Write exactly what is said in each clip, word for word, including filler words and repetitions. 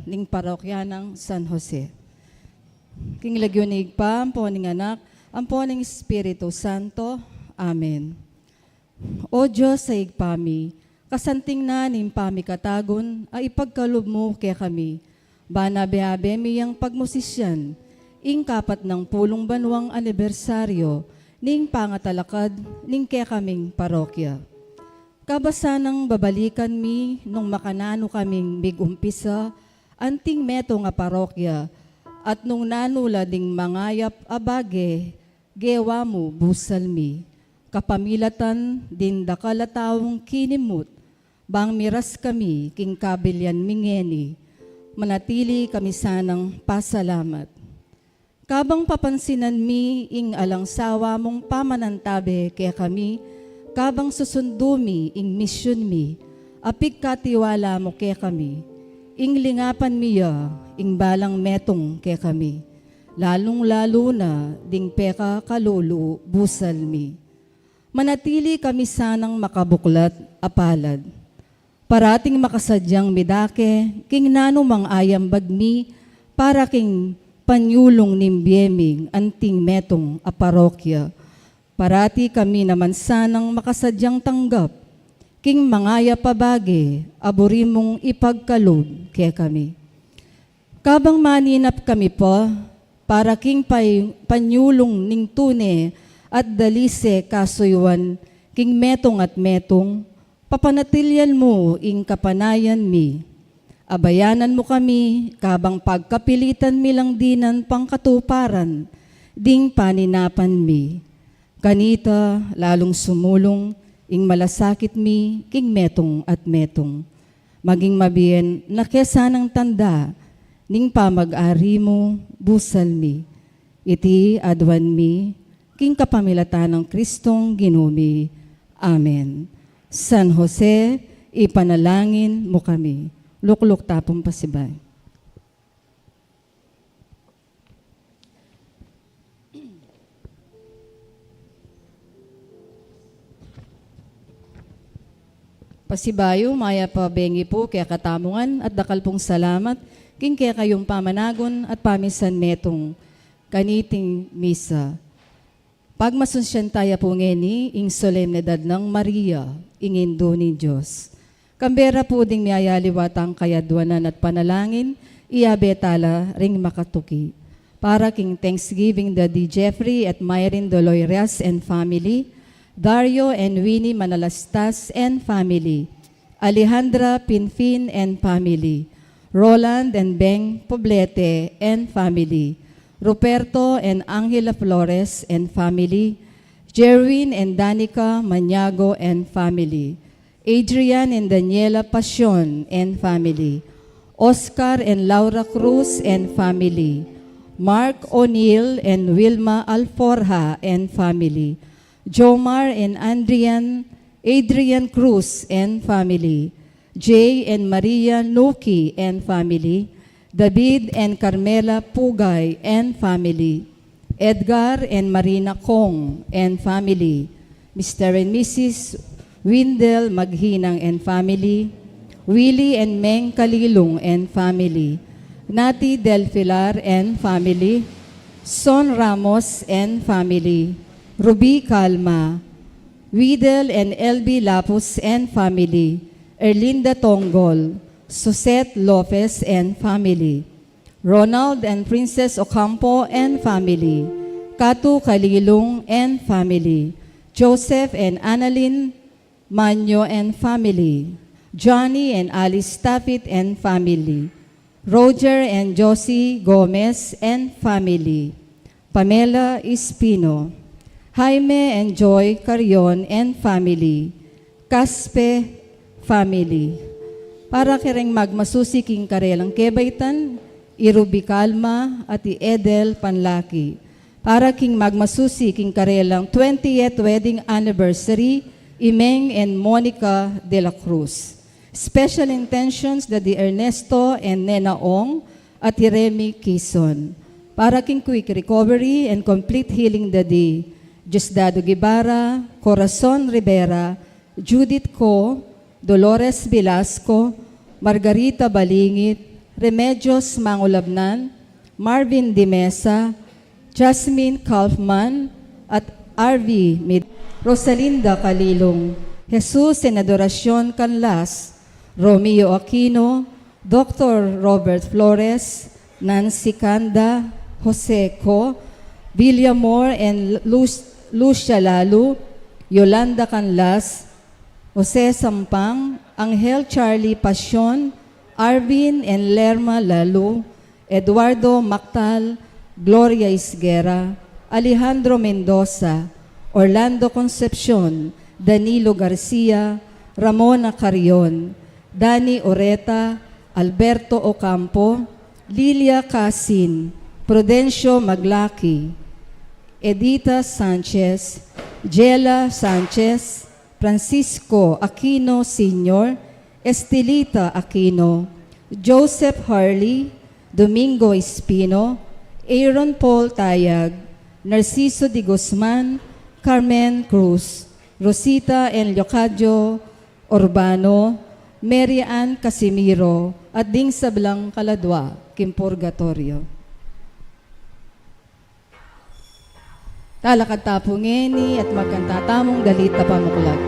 ning parokya nang San Jose. King lagyu ning Ibpa, ampo ning Anak, ampo ning Espiritu Santo. Amen. O Dios a Ibpa mi, kasanting na ning pamikatagun a ipagkalub mu kekami, bang abe-abe mi yang pagmusisyan ing kapat nang pulung banuang anibersaryo ning pangatalakad ning kekaming parokya. Kabasanang babalikan mi nung makananu kaming migumpisa anting metung a parokya, at nung nanu la ding mangayap a bage gewa mu busal mi, kapamilatan ding dakal a taung kinimut, bang miras kami king kabilian mi ngeni, manatili kami sanang pasalamat. Kabang papansinan mi ing alang sawa mung pamanantabe kekami, kabang susundu mi ing misyun mi a pigkatiwala mu kekami, ing lingapan mi ya ing balang metung kekami, lalung-lalu na ding pekakalulu busal mi. Manatili kami sanang makabuklat a palad, parating makasadyang midake king nanu mang ayambag mi para king panyulung ning bie ming anting metung a parokya. Parati kami naman sanang makasadyang tanggap king mangayap a bage a buri mung ipagkalub kekami. Kabang maninap kami pa para king pay-, panyulung ning tune at dalise kasuyuan king metung at metung, papanatilian mu ing kapanayan mi. Abayanan mu kami, kabang pagkapilitan mi lang dinan pangkatuparan ding paninapan mi. Kanita, lalung sumulung ing malasakit mi king metung at metung. Maging mabien na ke sanang tanda ning pamag-ari mu busal mi. Iti aduan mi king kapamilatan nang Kristong Ginu mi. Amen. San Jose, ipanalangin mu kami. Lukluk ta pung pasibayu. Pasibayu, mayap a bengi pu kekatamu ngan at dakal pung salamat king kekayung pamanagun at pamisan metung kaniting misa. Pagmasusyan taya pu ngeni ing solemnidad nang Maria, ing Indu ning Dios. Kambe ra pu ding miyayaliwa tang kayaduanan at panalangin, iyabe tala ring makatuki. Para king Thanksgiving da di Jeffrey at Myrin Doloyrias and family, Dario and Winnie Manalastas and family, Alejandra Pinfin and family, Roland and Beng Poblete and family, Ruperto and Angela Flores and family, Jerwin and Danica Maniago and family, Adrian and Daniela Pasion and family, Oscar and Laura Cruz and family, Mark O'Neill and Wilma Alforja and family, Jomar and Andrian, Adrian Cruz and family, Jay and Maria Nuki and family, David and Carmela Pugay and family, Edgar and Marina Kong and family, Mister and Missus Windel Maghinang and family, Willie and Meng Kalilung and family, Nati Del Pilar and family, Son Ramos and family, Ruby Calma, Widel and L B Lapus and family, Erlinda Tonggol, Suzette Lopez and family, Ronald and Princess Ocampo and family, Katu Kalilung and family, Joseph and Annalyn Manyo and family, Johnny and Alice Taffet and family, Roger and Josie Gomez and family, Pamela Espino, Jaime and Joy Carrion and family, Caspe family. Para kereng magmasusi king karelang kebaitan, i Ruby Calma at i Edel Panlaki. Para king magmasusi king karelang twentieth wedding anniversary, i Meng and Monica de la Cruz. Special intentions da di Ernesto and Nena Ong at i Remy Kison. Para king quick recovery and complete healing da di Diosdado Guevara, Corazon Rivera, Judith Co, Dolores Velasco, Margarita Balingit, Remedios Mangulabnan, Marvin de Mesa, Jasmine Kaufman, at R V Mid-, Rosalinda Calilung, Jesus en Adoracion Canlas, Romeo Aquino, Doctor Robert Flores, Nancy Canda, Jose Co, William Moore and Lu-, Lucia Lalu, Yolanda Canlas, Jose Sampang, Angel Charlie Pasion, Arvin and Lerma Lalu, Eduardo Mactal, Gloria Isguera, Alejandro Mendoza, Orlando Concepcion, Danilo Garcia, Ramona Carrion, Dani Oreta, Alberto Ocampo, Lilia Casin, Prudencio Maglaki, Edita Sanchez, Jela Sanchez, Francisco Aquino Senior, Estelita Aquino, Joseph Harley, Domingo Espino, Aaron Paul Tayag, Narciso de Guzman, Carmen Cruz, Rosita and Leocadio Urbano, Mary Ann Casimiro, at ding sablang kaladwa king purgatoryo. Talakad ta pu ngeni at magkanta tamung dalit a pamuklat.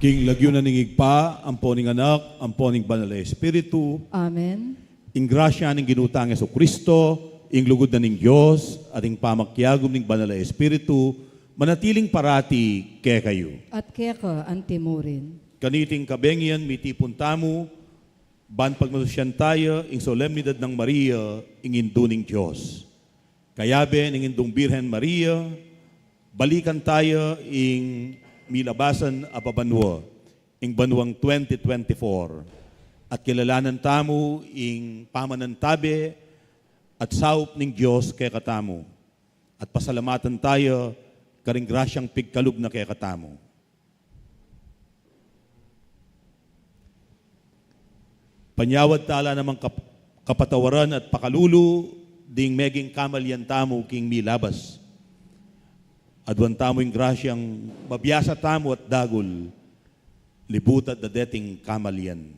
King lagyu na ning Ibpa, ampo ning Anak, ampo ning Banal a Espiritu. Amen. Ing grasya ning Ginu tang Jesucristo, ing lugud na ning Dios, at ing pamakiagum ning Banal a Espiritu, manatiling parati kekayu. At keka antimurin. Kaniting kabengian mitipun tamu, ban pagmasusyan taya ing solemnidad nang Maria, ing Indu ning Dios. Kayabe ning Indung Birhen Maria, balikan taya ing milabasan a babanua, ing banuang twenty twenty-four, at kilalanan tamu ing pamanantabe at saup ning Dios kekatamu, at pasalamatan taya karing grasyang pigkalub na kekatamu. Panyawad tala namang kap-, kapatawaran at pakalulu ding meging kamalian tamu king milabas. Aduan tamu ing grasyang mabiasa tamu at dagul, libutad da deting kamalian.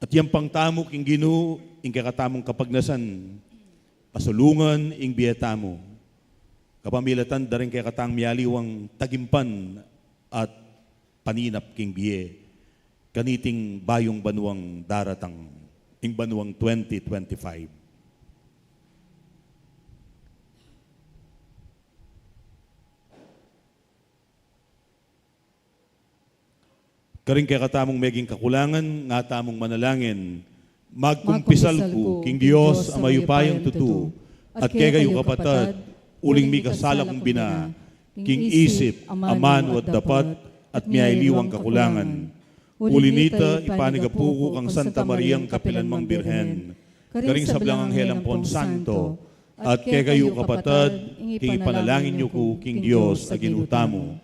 At yampang tamu king Ginu ing kekatamung kapagnasan, pasulungan ing bie tamu, kapamilatan da ring kekatang mialiwang tagimpan at paninap king bie, kaniting bayung banuang daratang, ing banuang twenty twenty-five. Karing kekatamung meging kakulangan, nga tamung manalangin, magkumpisal ku king Dios a mayupayang tutu, at kekayu kapatad, uling mikasala kung bina, king isip, amanu at dapat, at mialiwang kakulangan. Uli nita, ipanigapu ku kang Santa Mariang kapilanmang Birhen, karing sablang anghel ampon santo, at kekayu kapatad, king ipanalangin yu ku king Dios a Ginu tamu.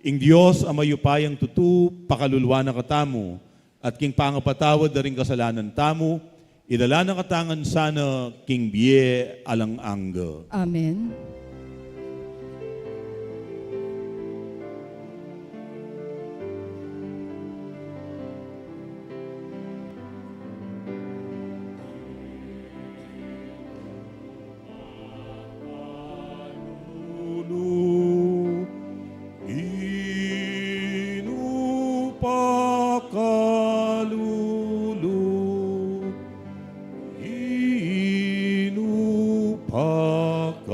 Ing Dios a mayupayang tutu, pakaluluan na katamu, at king pangapatawad da ring kasalanan tamu, idala na kata ngan sana king bie alang angga. Amen. Lulu, Ginu pakalulu, Ginu pakalulu.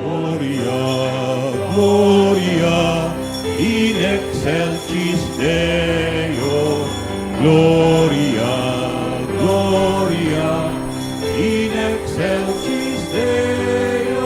Gloria, Gloria in excelsis Deo. Gloria, Gloria in excelsis Deo.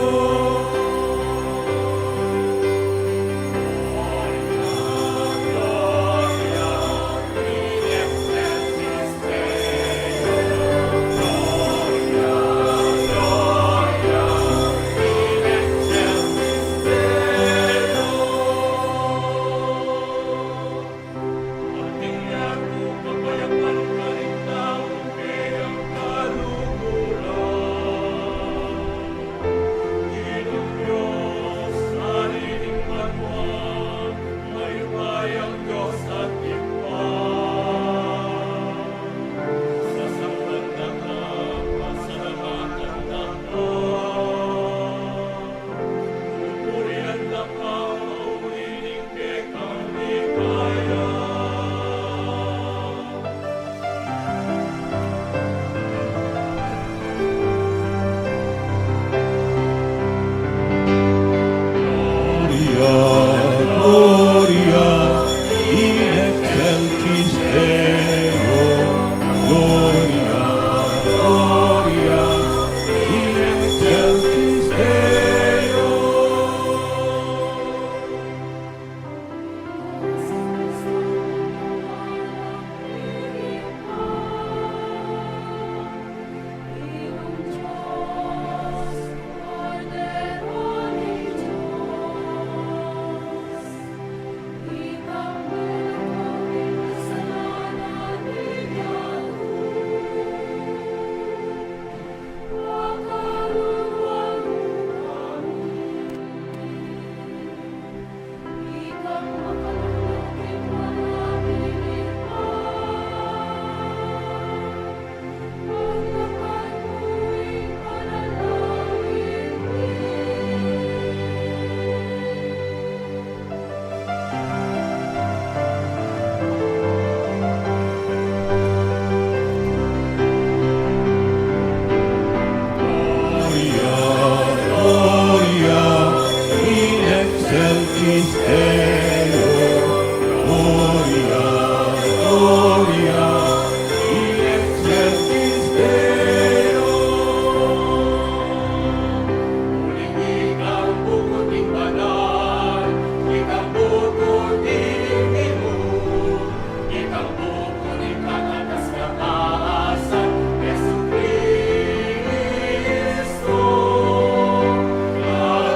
Deo, Gloria, Gloria, in excelsis Deo. Uling ikang bukut ing banal, ikang bukut ing Ginu, ikang bukut ing katatas-katasan, Jesukristo. Gloria,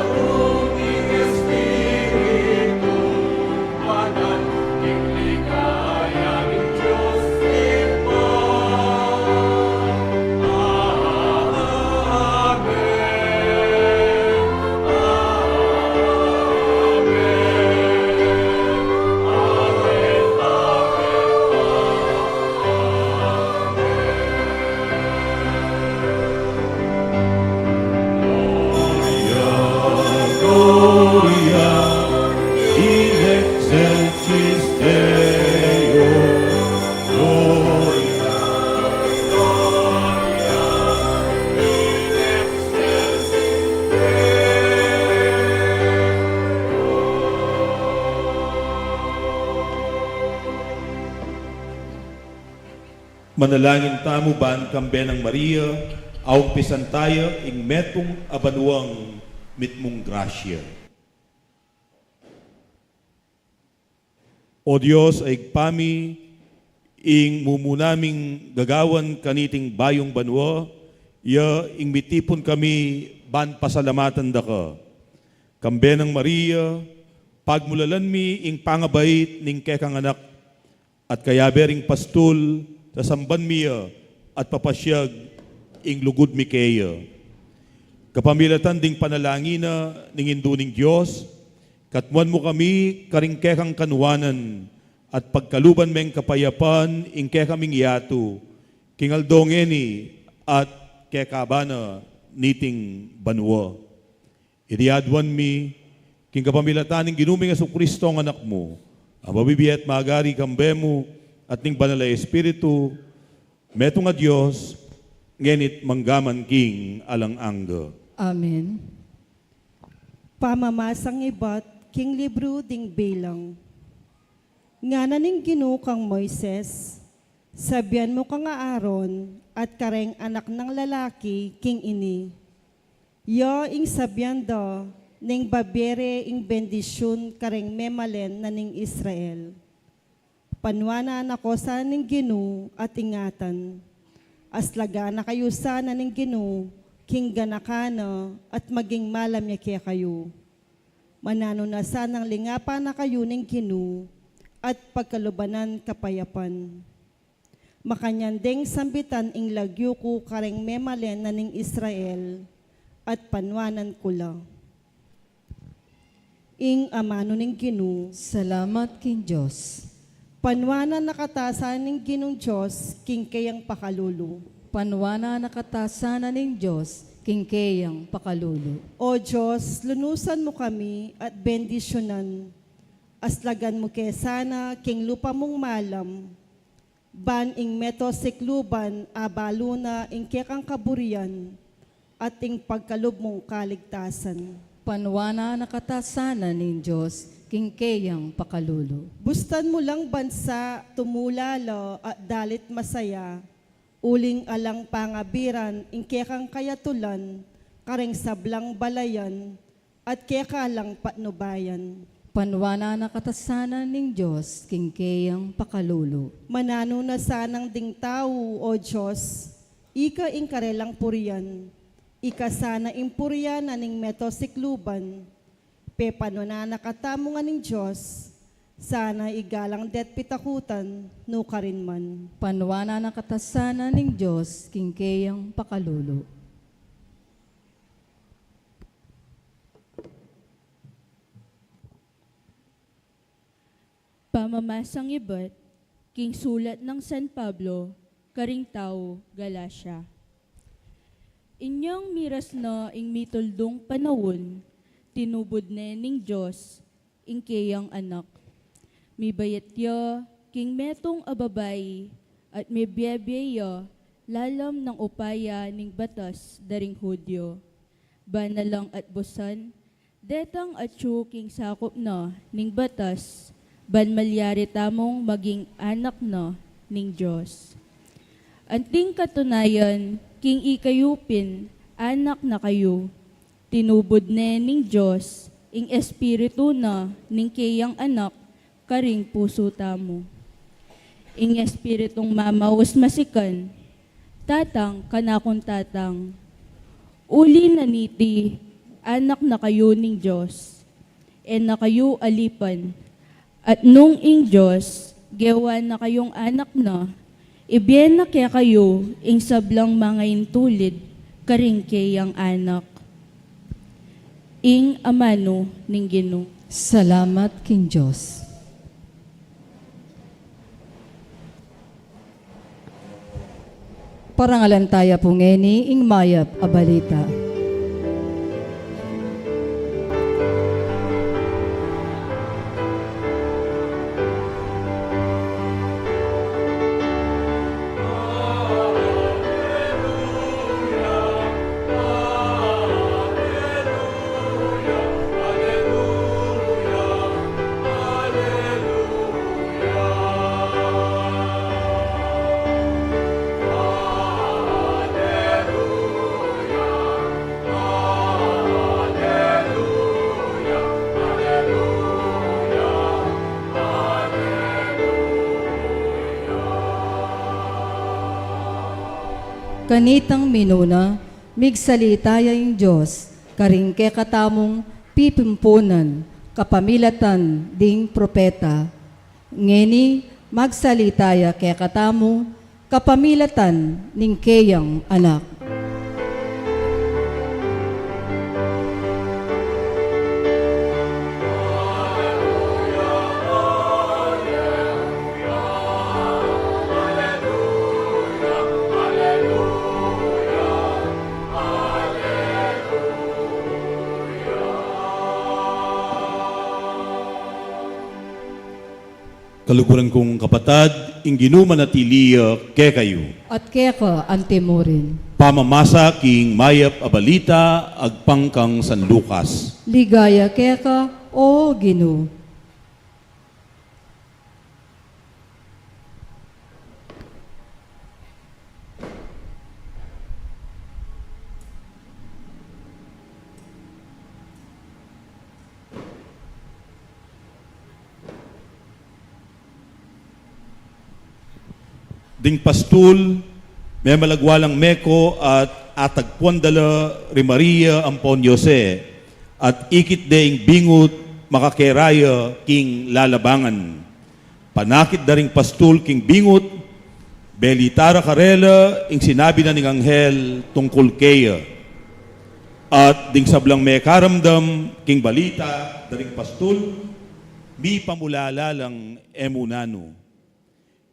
Gloria, in excelsis Deo. Gloria, Gloria, in excelsis Deo. Manalangin tamu ban kambe nang Maria, aumpisan taya ing metung a banuang mitmung grasya. O Dios a Ibpa mi, ing mumuna ming gagawan kaniting bayung banua, ya ing mitipun kami ban pasalamatan da ka. Kambe nang Maria, pagmulalan mi ing pangabait ning kekang anak, at kayabe ring pastul, sasamban mi ya at papasyag ing lugud mi keya. Kapamilatan ding panalangin na ning Indu ning Dios, katmuan mu kami karing kekang kanuanan, at pagkaluban meng kapayapan ing kekaming yatu, king aldo ngeni at kekaban na niting banua. Iti aduan mi, king kapamilatan ning Ginu ming Jesucristo a Anak mu, a mabibie at magari kambe mu, at ning Banal a Espiritu, metung a Dios, ngeni't manggaman king alang angga. Amen. Pamamasang ibat king libru ding Bilang. Ngana ning Ginu kang Moises, sabian mu kang Aaron at kareng anak nang lalaki king ini. Ya ing sabian da ning babie re ing bendisyun kareng memalen na ning Israel. Panuanan na ko sana ning Ginu at ingatan. Aslagan na kayu sana ning Ginu king ganakan na at maging malam ya kekayu. Mananu na sanang lingapan na kayu ning Ginu at pagkalubanan kapayapan. Makanyan deng sambitan ing lagyu ku kareng memalen na ning Israel, at panuanan ku la. Ing amanu ning Ginu. Salamat king Dios. Panuanan na kata sana ning Ginung Dios king keyang pakalulu. Panuanan na kata sana ning Dios king keyang pakalulu. O Dios, lunusan mu kami at bendisyunan. Aslagan mu ke sana king lupa mung malam, ban ing meto sikluban abalu na ing kekang kaburian, at ing pagkalub mung kaligtasan. Panuanan na kata sana ning Dios king keyang pakalulu. Bustan mu lang bansa tumula la at dalit masaya, uling alang pangabiran ing kekang kayatulan kareng sablang balayan, at keka lang patnubayan. Panuanan na kata sana ning Dios king keyang pakalulu. Mananu na sanang ding tau, O Dios, ika ing karelang purian, ika sana ing purian na ning meto sikluban. Pepanuanan na katamu ngan ning Dios, sana igalang de't pitakutan, nukarin man. Panuanan na kata sana ning Dios king keyang pakalulu. Pamamasang ibat king sulat nang San Pablo karing tau Galacia. Inyang miras na ing mituldung panaun, tinubud ne ning Dios ing keyang Anak. Mibayat ya king metung a babai at mibiebie ya lalam nang upaya ning batas da ring Judio. Bana lang at busan, Detang atyu king sakup na ning batas, ban malyari tamung maging anak na ning Dios. Anting katunayan, king ikayu pin anak na kayu, tinubud ne ning Dios ing Espiritu na ning keyang Anak karing pusu tamu. Ing Espiritung mamaus masikan, Tatang, kanakung Tatang, uli na niti, anak na kayu ning Dios, e na kayu alipan, at nung ing Dios gewa na kayung anak na, ibie na kekayu ing sablang mangaintulid karing keyang Anak. Ing amanu ning Ginu. Salamat king Dios. Parangalan taya pu ngeni ing mayap a balita. Kanitang minuna, migsalita ya ing Dios karing kekatamung pipimpunan kapamilatan ding propeta. Ngeni, magsalita ya kekatamu kapamilatan ning keyang Anak. Kaluguran kung kapatad, ing Ginu manatili ya kekayu. At keka antimurin. Pamamasa king mayap a balita agpang kang San Lucas. Ligaya keka, O Ginu. Ding pastul, memalagwa lang meko at atagpuan da la ri Maria ampon Jose, at ikit de ing bingut makakera ya king lalabangan. Panakit da ring pastul king bingut, belita ra karela ing sinabi na ning anghel tungkul keya. At ding sablang mekaramdam king balita da ring pastul, mipamulala lang e mu nanu.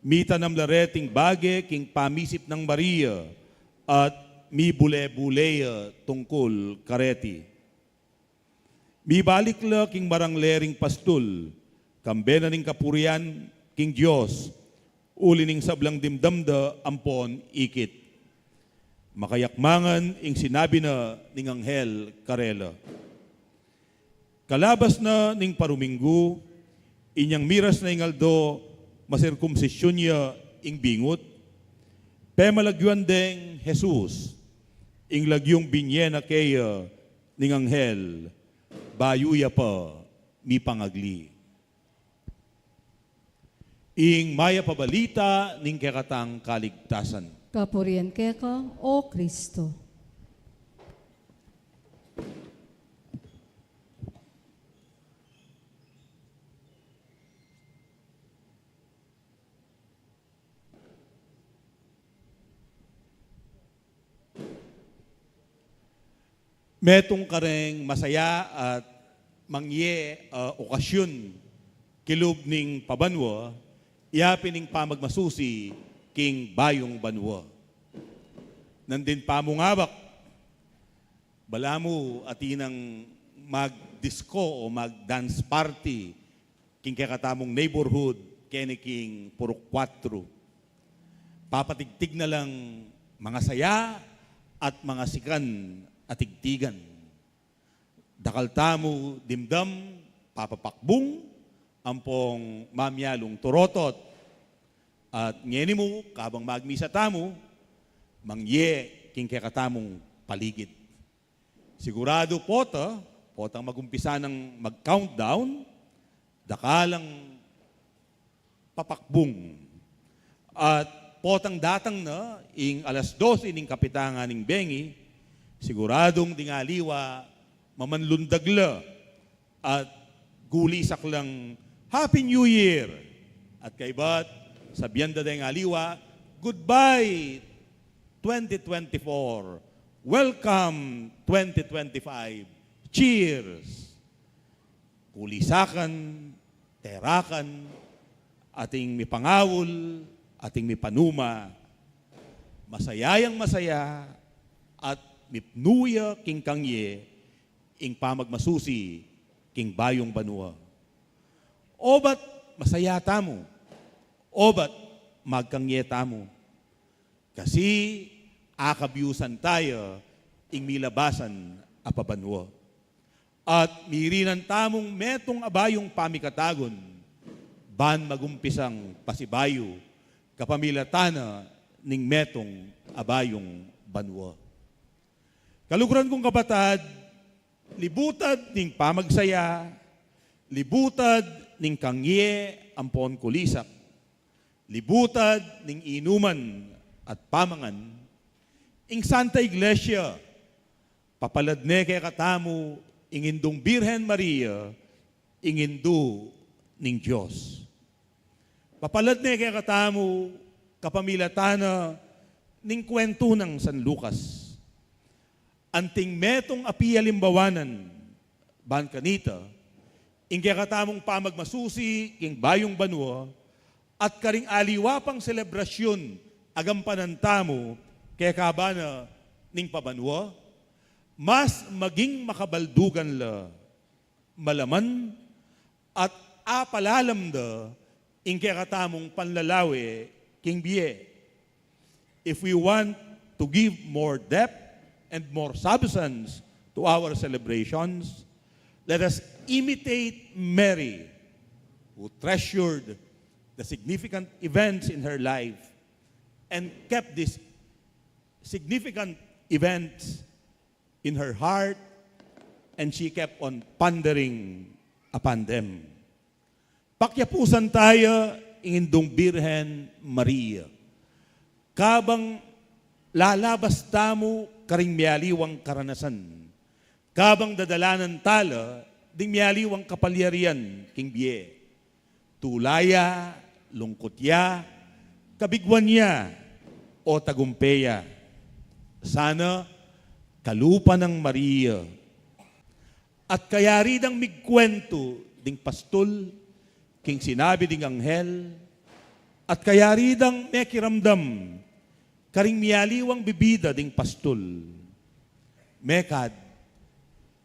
Mitanam la reting bage king pamisip nang Maria at mibule-bule ya tungkul kareti. Mibalik la king marangle ring pastul, kambe na ning kapurian king Dios, uli ning sablang dimdam da ampon ikit. Makayakmangan ing sinabi na ning anghel karela. Kalabas na ning paruminggu, inyang miras na ing aldo masirkumsisyun ya ing bingut, pemalagyuan deng Jesus, ing lagyung binye na keya ning anghel, bayu ya pa mipangagli. Ing mayap a balita ning kekatang kaligtasan. Kapurian keka, O Kristo. Metung kareng masaya at mangye a, ah, okasyun kilub ning pabanua, iya pin ing pamagmasusi king bayung banua. Nandin pamungabak, balamu atin nang mag-disco o mag-dance party king kekatamung neighborhood, keni king Purok Kuatro. Papatigtig na lang mangasaya at mangasikan a tigtigan. Dakal tamu dimdam, papapakbung, ampong mamialung turotot. At ngeni mu, kabang magmisa tamu, mangye king kekatamung paligid. Siguradu pota, potang magumpisa nang mag-countdown, dakalang papakbung. At potang datang na ing alas dose ning kapitangan ning bengi, siguradung ding aliwa mamanlundag la at gulisak lang, "Happy New Year!" At kaybat, sabian da deng aliwa, "Goodbye, twenty twenty-four. Welcome, twenty twenty-five. Cheers!" Kulisakan, terakan, ating mipangawul, ating mipanuma, masaya yang masaya, at mipnu ya king kangye ing pamagmasusi king bayung banua. Obat masaya tamu, obat magkangye tamu. Kasi akabyusan taya ing milabasan a pabanua. At mirinan tamung metung a bayung pamikatagun, ban magumpisang pasibayu, kapamilatan na ning metung a bayung banua. Kaluguran kung kapatad, libutad ning pamagsaya, libutad ning kangye ampon kulisak, libutad ning inuman at pamangan, ing Santa Iglesia, papalad ne kekatamu ing Indung Birhen Maria, ing Indu ning Dios. Papalad ne kekatamu kapamilatan na ning kuwentu nang San Lucas. Anting metung a pialimbawanan ban kanita, ing kekatamung pamagmasusi king bayung banua, at karing aliwa pang selebrasyun a gampanan tamu kekaba na ning pabanua, mas maging makabaldugan la, malaman at apalalam da ing kekatamung panlalawe king bie. If we want to give more depth and more substance to our celebrations, let us imitate Mary, who treasured the significant events in her life and kept these significant events in her heart, and she kept on pondering upon them. Pakyapusan taya ing Indung Birhen Maria. Kabang lalabas tamu karing mialiwang karanasan, kabang dadalanan tala ding mialiwang kapalyarian king bie, tula ya, lungkut ya, kabiguan ya, o tagumpe ya, sana kalupa nang Maria. At kayari dang migkuwentu ding pastul king sinabi ding anghel, at kayari dang mekiramdam karing mialiwang bibida ding pastul. Mekad,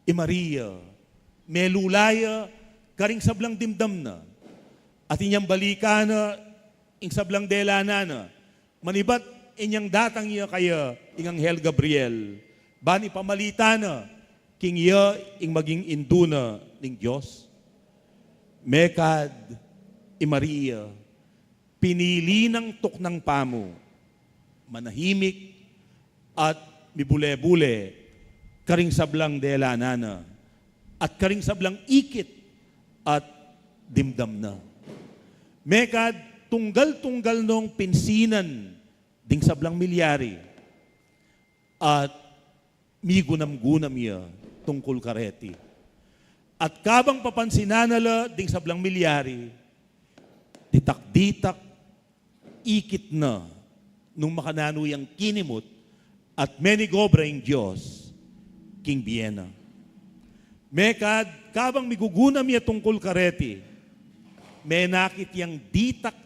i Maria, melula ya karing sablang dimdam na, at inyang balikan na ing sablang delanan na, manibat inyang datang ya kaya ing anghel Gabriel, ban ipamalita na king iya ing maging indu na ning Dios. Mekad, i Maria, pinili nang tuknang pamu, manahimik at mibule-bule karing sablang delanan na, at karing sablang ikit at dimdam na. Mekad, tunggal-tunggal nong pinsinan ding sablang milyari, at migunam-gunam ya tungkul kareti. At kabang papansinan na la ding sablang milyari, ditak-ditak ikit na nung makananu yang kinimut at menigobra ing Dios king bie na. Mekad, kabang migugunam ya tungkul kareti, menakit yang ditak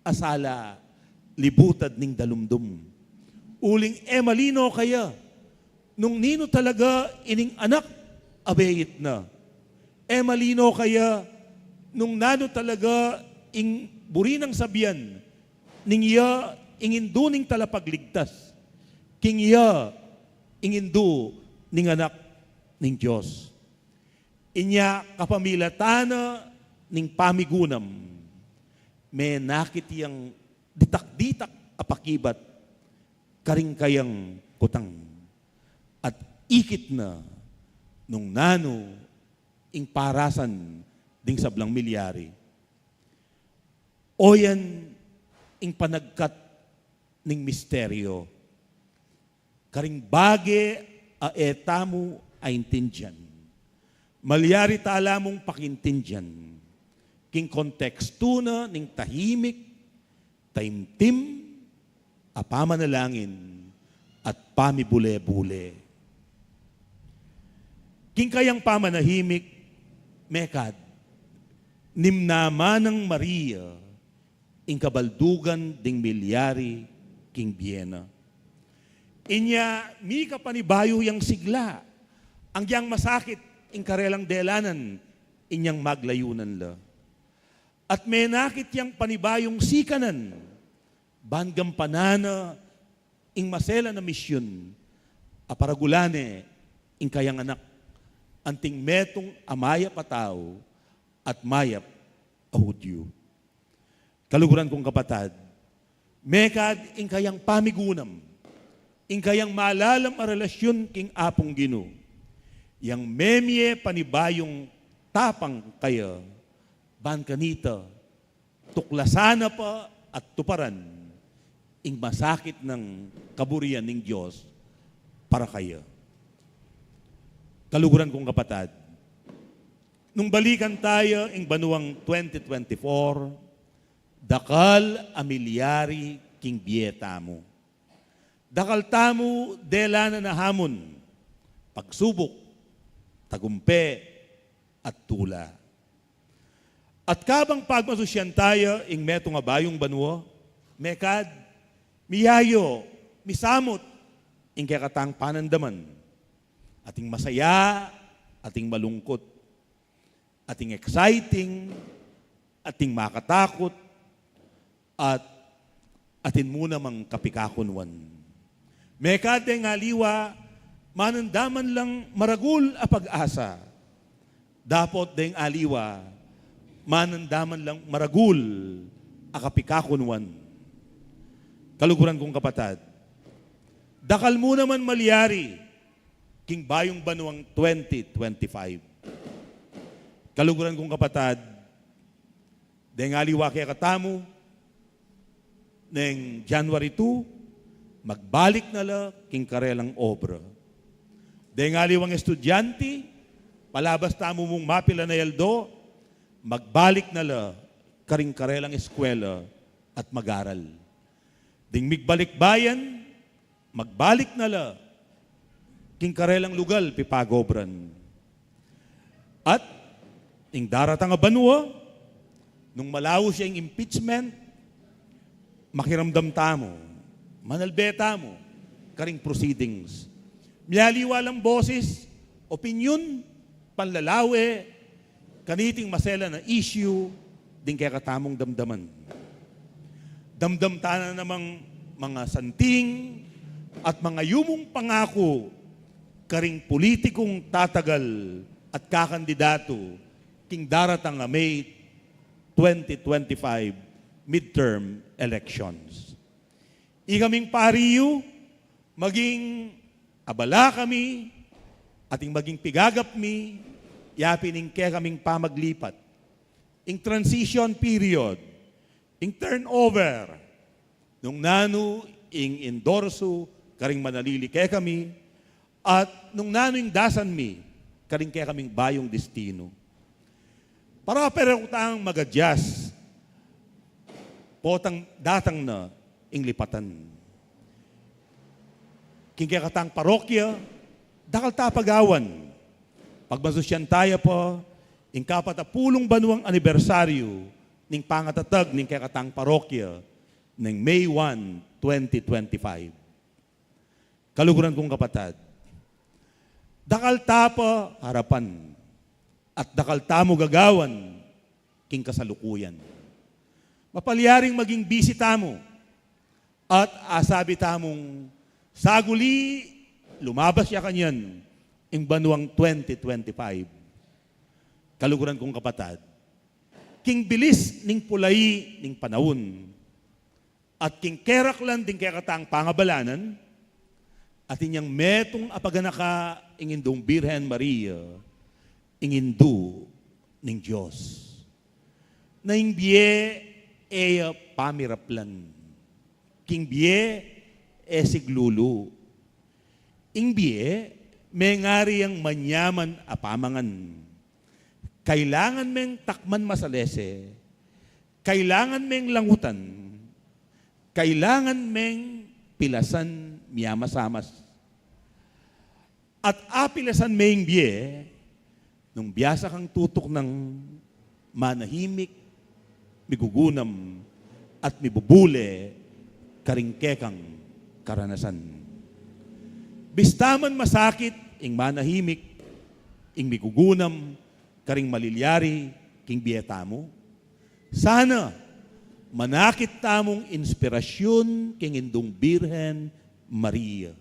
a sala libutad ning dalumdum. Uling e malino kaya nung ninu talaga ining anak a beit na. E malino kaya nung nanu talaga ing buri nang sabian ning iya ing indu ning talapagligtas, king iya ing indu ning anak ning Dios. Inya kapamilatan na ning pamigunam, menakit yang ditak-ditak a pakibat karing kayang kutang, at ikit na nung nanu ing parasan ding sablang milyari. O yan ing panagkat ning misteryo. Karing bage a e tamu aintindian, malyari tala mung pakintindian king kontekstu na ning tahimik, taimtim a pamanalangin at pamibule-bule. King kayang pamanahimik, mekad, nimnaman nang Maria ing kabaldugan ding milyari king bie na. Inya mika panibayu yang sigla, agyang masakit ing karelang delanan inyang maglayunan la. At menakit yang panibayung sikanan, ban gampanan na ing maselan a misyun a paragulan ne ing kayang anak, anting metung a mayap a tau at mayap a Hudyu. Kaluguran kung kapatad, mekad ing kayang pamigunam, ing kayang malalam a relasyun king Apung Ginu, yang memie panibayung tapang kaya, ban kanita tuklasan na pa at tuparan ing masakit nang kaburian ning Dios para kaya. Kaluguran kung kapatad, nung balikan taya ing banuang twenty twenty-four, dakal a milyari king bie tamu. Dakal tamu delanan a hamun, pagsubuk, tagumpe, at tula. At kabang pagmasusyan taya ing metung a bayung banua, mekad, miyayu, misamut ing kekatang panandaman. Ating masaya, ating malungkut, ating exciting, ating makatakut, at atin mu namang kapikakunuan. Mekad deng aliwa, manandaman lang maragul a pag-asa. Dapot deng aliwa, manandaman lang maragul a kapikakunuan. Kaluguran kung kapatad, dakal mu naman malyari king bayung banuang twenty twenty-five. Kaluguran kung kapatad, deng aliwa kekatamu, neng January two, magbalik na la king karelang obra. Deng aliwang estudyante, palabas tamu mung mapilan a aldo, magbalik na la karing karelang eskwela at mag-aral. Ding migbalikbayan, magbalik na la king karelang lugal pipagobran. At ing daratang a banua, nung malaus ya ing impeachment, makiramdam tamu, manalbe tamu karing proceedings. Mialiwa lang boses, opinyon, panlalawe kaniting maselan a issue ding kekatamung damdaman. Damdam ta na namang mangasanting at mangayumung pangaku karing politikung tatagal at kakandidatu king daratang a May twenty twenty-five midterm elections. Ikaming pari yu, maging abala kami, at ing maging pigagap mi, yapin ing kekaming pamaglipat, ing transition period, ing turnover, nung nanu ing indorsu karing manalili kekami, at nung nanu ing dasan mi karing kekaming bayung destinu. Para-pareho tang mag-adjust, potang datang na ing lipatan. King kekatang parokya, dakal ta pagawan. Pagmasusyan taya pa ing kapatapulung banuang anibersaryu ning pangatatag ning kekatang parokya ning May one, twenty twenty-five. Kaluguran kung kapatad, dakal ta pa harapan at dakal tamu gagawan king kasalukuyan. Mapalyaring maging busy tamu at asabi tamung saguli lumabas ya kanyan ing banuang twenty twenty-five. Kaluguran kung kapatad, king bilis ning pulai ning panaun, at king keraklan ding kekatang pangabalanan, atin yang metung a paganaka ing Indung Birhen Maria, ing Indu ning Dios. Na ing bie e ya pamiraplan, king bie e siglulu. Ing bie mengari yang manyaman a pamangan. Kailangan meng takman masalese, kailangan meng langutan, kailangan meng pilasan miamasamas. At apilasan me ing bie nung biasa kang tutuknang manahimik, migugunam, at mibubule karing kekang karanasan. Bista man masakit ing manahimik, ing migugunam, karing malilyari king bie tamu, sana manakit tamung inspirasyun king Indung Birhen Maria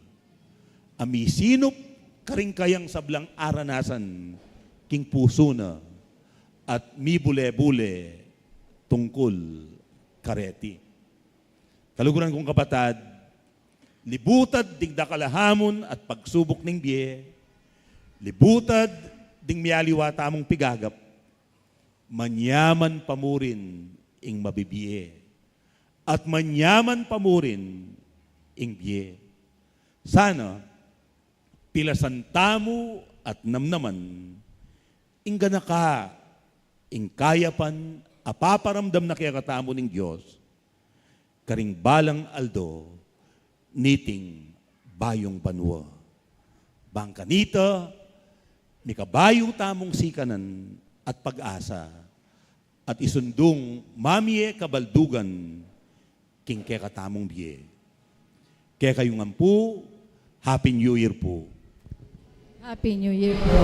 a misinup karing kayang sablang aranasan king pusu na at mibule-bule tungkul kareti. Kaluguran kung kapatad, libutad ding dakal a hamon at pagsubuk ning bie, libutad ding mialiwa tamung pigagap, manyaman pa murin ing mabibie, at manyaman pa murin ing bie. Sana pilasan tamu at namnaman ing ganaka, ing kayapan a paparamdam na kekatamu ning Dios karing balang aldo niting bayung banua. Bang kanita, mikabayu tamung sikanan at pag-asa, at isundung mamie kabaldugan king kekatamung bie. Kekayu ngan pu, Happy New Year pu. Happy New Year pu.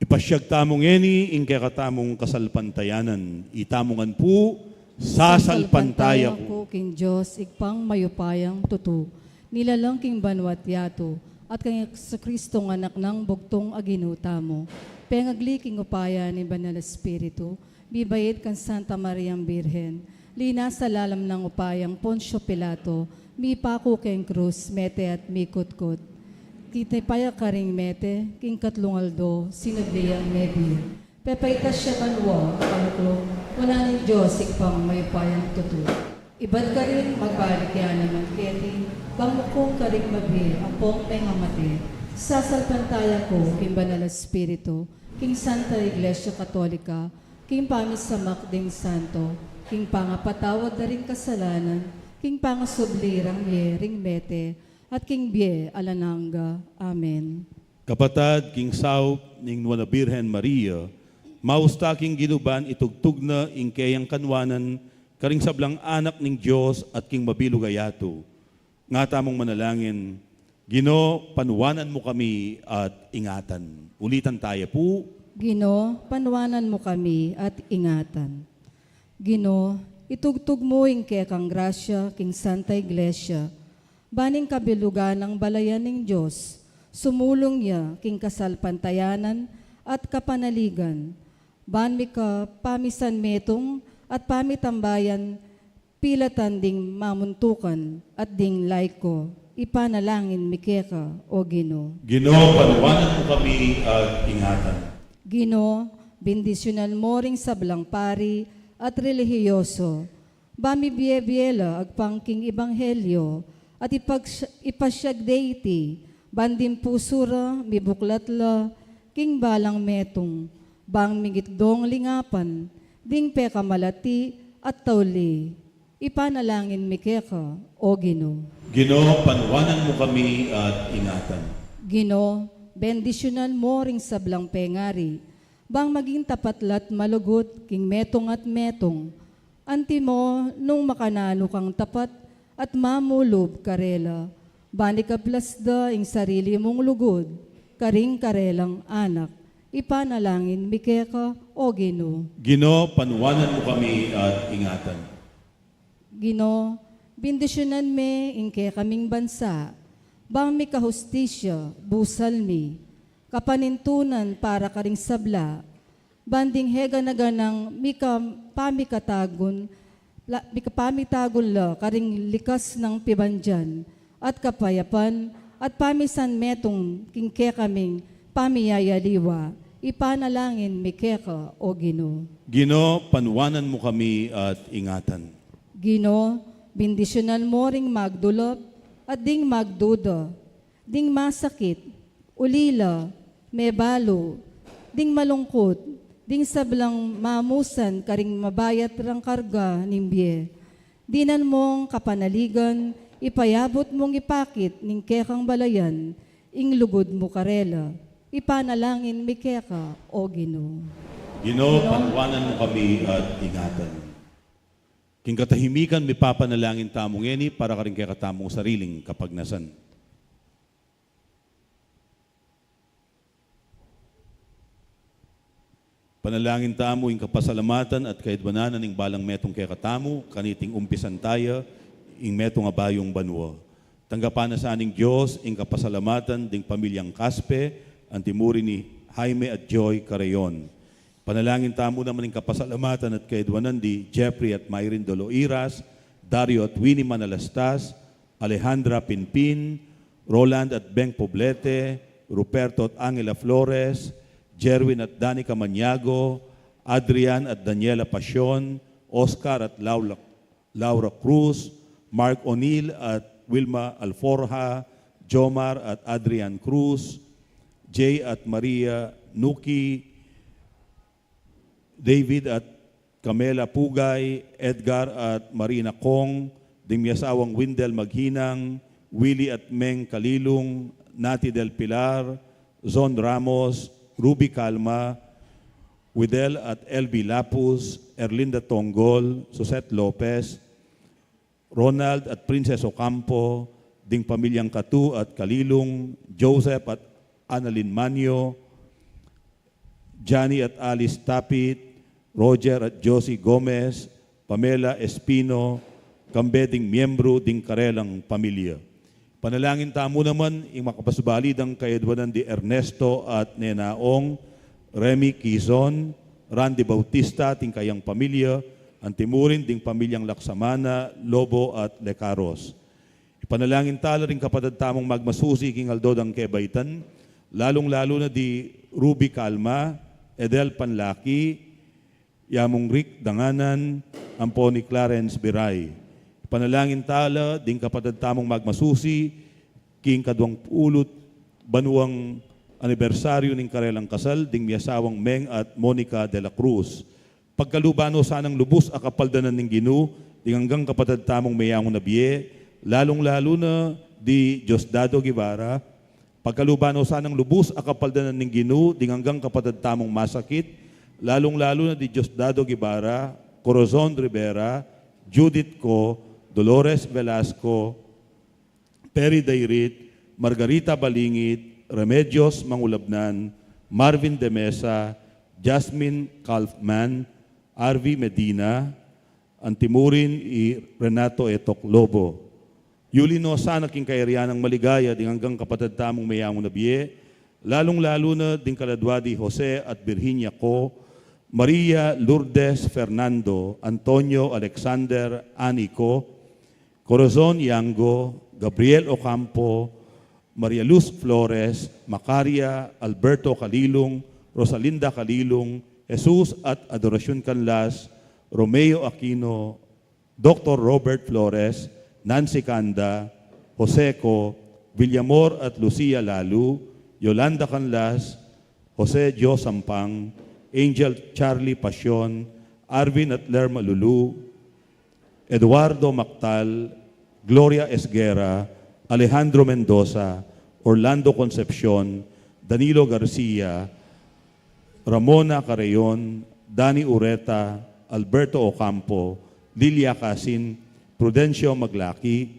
Ipasyag tamu ngeni ing kekatamung kasalpantayanan. Itamu ngan pu, sasalpantaya ku king Dios, Ibpang mayupayang tutu, nilalang king banua't yatu, at kang Jesucristo a Anak nang bugtung a Ginu tamu, pengagli king upaya ning Banal Espiritu, mibait kang Santa Mariang Birhen, linasa lalam nang upayang Poncio Pilato, mipaku keng krus, mete at mikutkut. Tinipa ya karing mete, king katlung aldo, sinubli yang mebie. Pepaitas ya banua, kalukluk wanan ning Dios Ibpang mayupayang tutu. Ibat karin, magbalik ya naman keti, bang mukung karing mabie ampong mengamate. Sasalpantaya ku king Banal Espiritu, king Santa Iglesia Katolika, king pamisamak ding santo, king pangapatawad da ring kasalanan, king pangasubli rang mie ring mete, at king bie alang angga. Amen. Kapatad, king saup ning Nuan a Birhen Maria, maus ta king Ginu ban itugtug na ing keyang kanwanan karing sablang anak ning Dios at king mabilug a yatu. Nga tamung manalangin, Ginu, panuanan mu kami at ingatan. Ulitan taya pu. Ginu, panuanan mu kami at ingatan. Ginu, itugtug mu ing kekang grasya king Santa Iglesia, ban ing kabilugan nang balayan ning Dios, sumulung ya king kasalpantayanan at kapanaligan, ban mika pamisanmetung at pamitambayan, pilatan ding mamuntukan at ding laiko. Ipanalangin mi keka, O Ginu. Ginu, panuanan mu kami at ingatan. Ginu, bendisyunan mu ring sablang pari at relihiyoso, ban mibie-bie la agpang king ebanghelyo, at ipag-, ipasyag de iti, ban ding pusu ra mibuklat la king balang metung, bang migit dong lingapan ding pekamalati at tauli. Ipanalangin mi keka, O Ginu. Ginu, panuanan mu kami at ingatan. Ginu, bendisyunan mu ring sablang pengari, bang maging tapat la't malugud king metung at metung. Antimo nung makananu kang tapat at mamulub karela, ban ikablas da ing sarili mung lugud karing karelang anak. Ipanalangin mi keka, O Ginu. Ginu, panuanan mu kami at ingatan. Ginu, bindisyunan me ing kekaming bansa, bang mika hustisya, busal mi, kapanintunan para karing sabla, ban ding e gana-ganang mika pamikatagun, la, mika pamitagun la karing likas nang pibandian, at kapayapan, at pamisan metung king kekaming pamiyayaliwa, ipanalangin mi keka, O Ginu. Ginu, panuanan mu kami at ingatan. Ginu, bindisyunan mu ring magdulap at ding magduda, ding masakit, ulila, mebalu, ding malungkut, ding sablang mamusan karing mabayat rang karga ning bie. Dinan mung kapanaligan, ipayabut mung ipakit ning kekang balayan, ing lugud mu karela. Ipanalangin mi keka, O Ginu. Ginu, Ginu, panuanan mu kami at ingatan. King katahimikan, mipapanalangin tamu ngeni para karing kekatamung sariling kapagnasan. Panalangin tamu ing kapasalamatan at kaidwanan ning balang metung kekatamu, kaniting umpisan taya ing metung a bayung banua. Tanggapan na sa ning Dios ing kapasalamatan ding pamilyang Caspe, antimurin ni Jaime at Joy Carreon. Panalangin tamu naman ing kapasalamatan at kaidwanan di Jeffrey at Myrin Doloiras, Dario at Winnie Manalastas, Alejandra Pinpin, Roland at Beng Poblete, Ruperto at Angela Flores, Jerwin at Danica Maniago, Adrian at Daniela Pasion, Oscar at Laura, Laura Cruz, Mark O'Neill at Wilma Alforja, Jomar at Adrian Cruz, Jay at Maria Nuki, David at Camela Pugay, Edgar at Marina Kong, ding miasawang Windel Maghinang, Willie at Meng Kalilung, Nati del Pilar, Zon Ramos, Ruby Calma, Widel at L B Lapus, Erlinda Tonggol, Suset Lopez, Ronald at Princess Ocampo, ding pamilyang Catu at Kalilung, Joseph at Annalyn Manyo, Johnny at Alice Tapit, Roger at Josie Gomez, Pamela Espino, kambe ding miyembru ding karelang pamilya. Panalangin tamu naman ing makapasubali dang kaidwanan di Ernesto at Nena Ong, Remy Quizon, Randy Bautista, ating kayang pamilya, antimurin ding pamilyang Laksamana, Lobo at Lecaros. Ipanalangin tala ring kapatad tamung magmasusi king aldo dang kebaitan, lalung-lalu na di Ruby Calma, Edel Panlaki, Yamung Rick Danganan, ampo ni Clarence Biray. Ipanalangin tala ding kapatad tamung magmasusi king kaduang pulu't banuang anibersaryu ning karelang kasal ding miasawang Meng at Monica de la Cruz. Pagkaluban no sanang lubus a kapaldanan ning Ginu ding anggang kapatad tamung meyangu na bie, lalung-lalu na di Diosdado Guevara. Pagkaluban no sanang lubus a kapaldanan ning Ginu ding anggang kapatad tamung masakit, lalung-lalu na di Diosdado Guevara, Corazon Rivera, Judith Co, Dolores Velasco, Perry Dairit, Margarita Balingit, Remedios Mangulabnan, Marvin de Mesa, Jasmine Kaufman, Arvi Medina, antimurin i Renato Etok Lobo. Yuli no sana king kayarian nang maligaya ding anggang kapatad tamung meyangu na bie, lalung-lalu na ding kaladwa di Jose at Virginia Co, Maria Lourdes Fernando, Antonio Alexander Ani Co, Corazon Yango, Gabriel Ocampo, Maria Luz Flores, Macaria, Alberto Calilung, Rosalinda Calilung, Jesus at Adoracion Canlas, Romeo Aquino, Doctor Robert Flores, Nancy Canda, Jose Co, Villamor at Lucia Lalu, Yolanda Canlas, Jose Joe Sampang, Angel Charlie Pasion, Arvin at Lerma Lulu, Eduardo Mactal, Gloria Esguerra, Alejandro Mendoza, Orlando Concepcion, Danilo Garcia, Ramona Carreon, Danny Ureta, Alberto Ocampo, Lilia Casin, Prudencio Maglaki,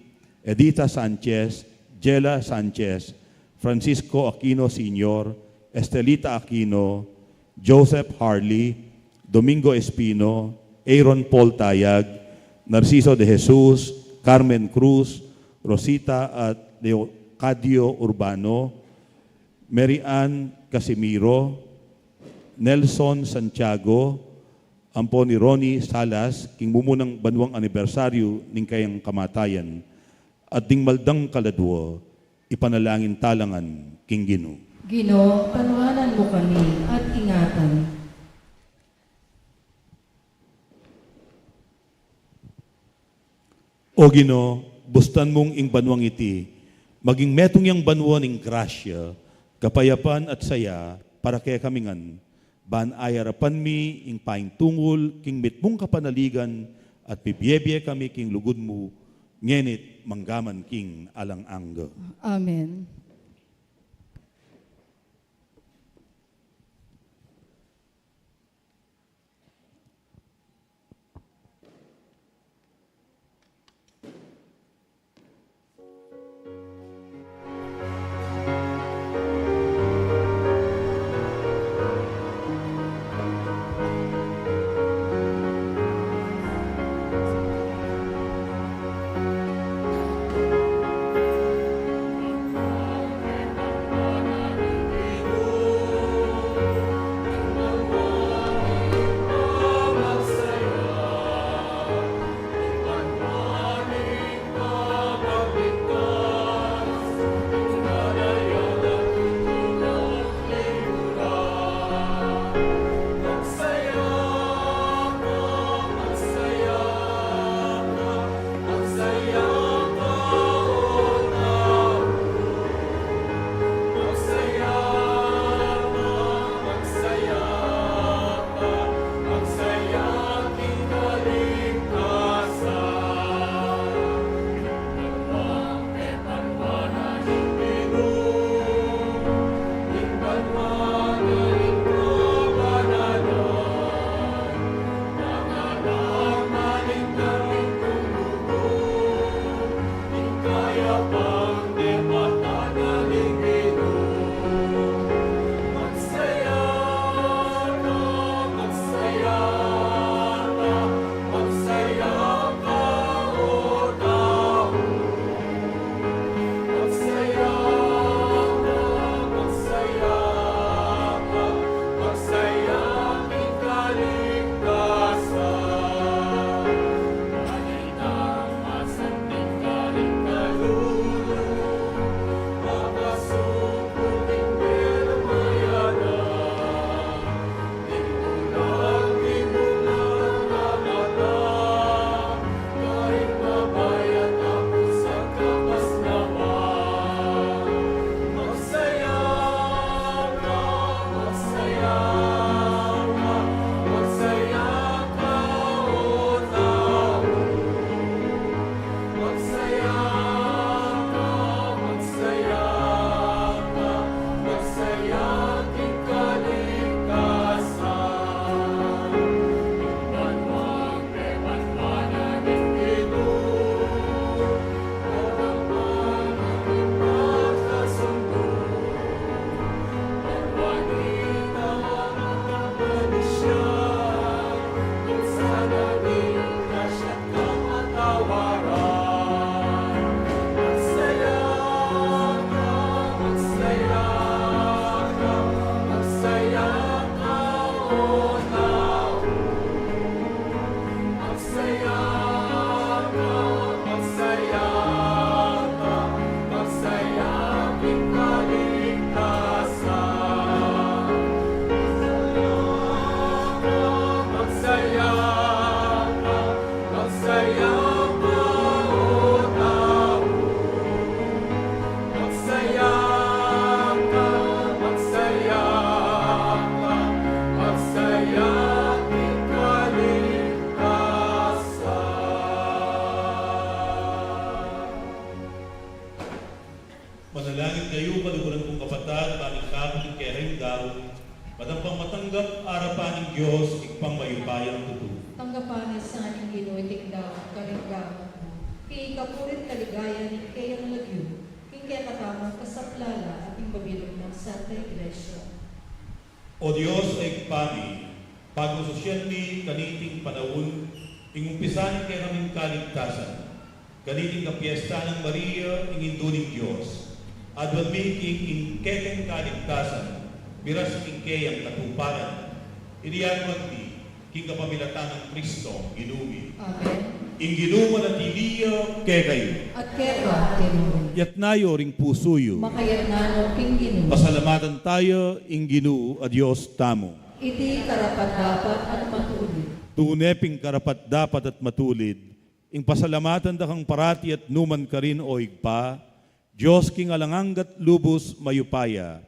Edita Sanchez, Jela Sanchez, Francisco Aquino Senior, Estelita Aquino, Joseph Harley, Domingo Espino, Aaron Paul Tayag, Narciso de Jesus, Carmen Cruz, Rosita at Leocadio Urbano, Mary Ann Casimiro, Nelson Santiago, ampo ni Ronnie Salas, king mumunang banwang anibersaryu ning kayang kamatayan, at ding maldang kaladwa, ipanalangin ta la ngan king Ginu. Ginu, panuanan mu kami at ingatan. O Ginu, bustan mung ing banwang iti maging metung yang banwa ning grasya, kapayapan at saya para kekami ngan, ban ayarapan mi ing paintungul king mitmung kapanaligan at pibiebie kami king lugud mu, ngenit manggaman king alang angga. Amen. Manalangin kayu, kaluguran kung kapatad, ban ing kaku king kekayung daun, madampang matanggap arapan ning Dios, Ibpang mayupayang tutu. Tanggapan na sa ning Ginu iting daun karing gamat mu, king ikapuri't kaligayan ning keyang lagyu, king kekatamung kasaplalan at ning mabilug nang Santa Iglesia. O Dios, Ibpa mi, pagsusian mi kaniting panaun ing umpisa ning kekaming kaligtasan, kaniting kapiestan nang Maria, ing Indu ning Dios. Aduan mi king ing kekeng kaligtasan miras king keyang katuparan. Ini aduan mi king kapamilatan nang Kristong Ginu mi. Amen. Ing Ginu manatili ya kekayu. At keka rin. Yatna yu ring pusu yu. Makayatna no king Ginu. Pasalamatan taya ing Ginu a Dios tamu. Iti karapat-dapat at matulid. Tune pin karapat-dapat at matulid ing pasalamatan da kang parati at nukarin man, O Ibpa, Dios king alang angga at lubus mayupaya.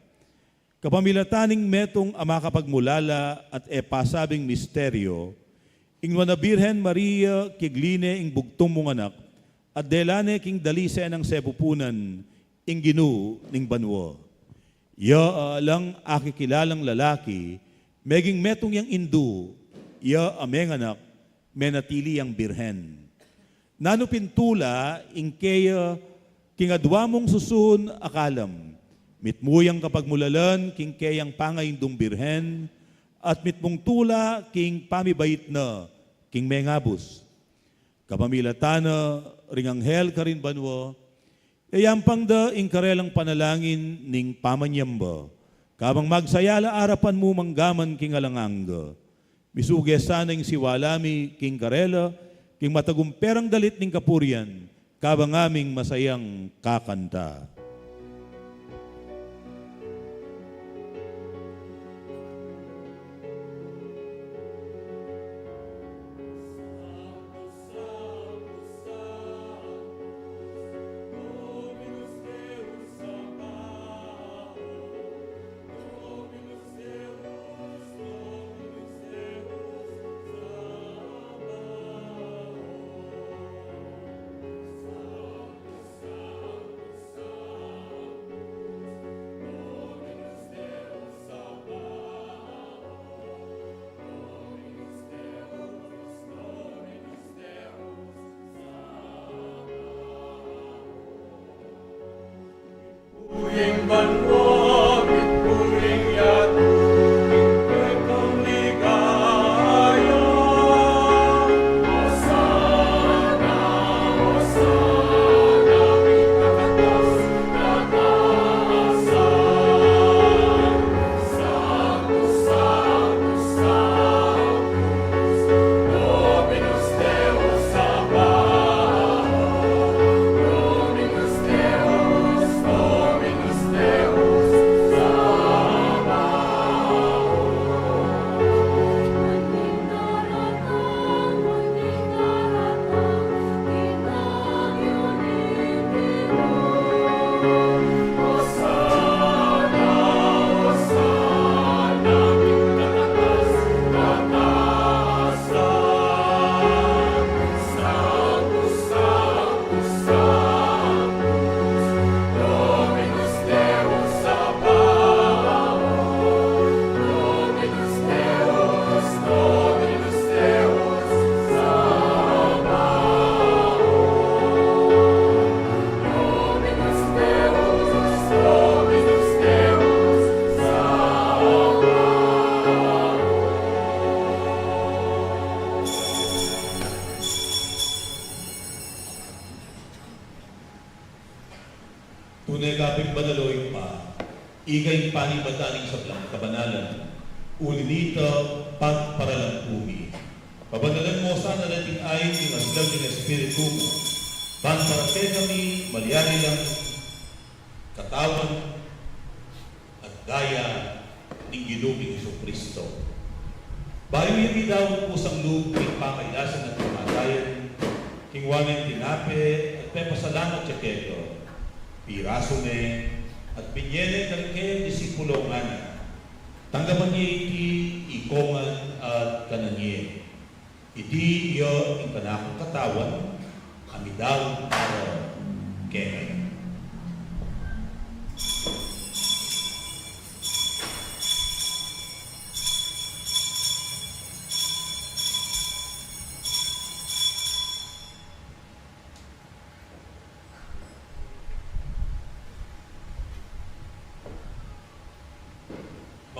Kapamilatan ning metung a makapagmulala at e pasabing misteryo, ing Nuan a Birhen Maria, kigli ne ing bugtung mung anak, at dela ne king dalise nang sepupunan ing Ginu ning banua. Ya a alang akikilalang lalaki meging metung yang indu, ya a menganak, menatili yang birhen. Nanu pin tula ing keya king adua mung susun a kalam, mitmu yang kapagmulalan king keyang pangaindung birhen, at mitmung tula king pamibait na king mengabus. Kapamilatan na ring anghel karin banua, yayampang da ing karelang panalangin ning pamanyamba, kabang magsaya la arapan mu manggaman king alang angga. Misuge sana ing siwala mi king karela, king matagumperang dalit ning kapurian, kabang ngaming masayang kakanta. Tune ka pin banal, o Ibpa, ika ing panibatan ning sablang kabanalan. Uli na nita, pagparalan ku mi, pabanalan mu sana reting ain king aslag ning Espiritu mu, ban para kekami malyari lang katawan at daya ning Ginu ming Jesucristo. Bayu ya midaun kusang lub king pamailasan at kamatayan, kinua ne ing tinape at pepasalamat ya keka, pirasu ne at binye ne karing kayang disipulo, ngana: Tanggapan ye iti ikongan at kanan ye. Iti ya ing kanakung katawan a midaun para kekayu.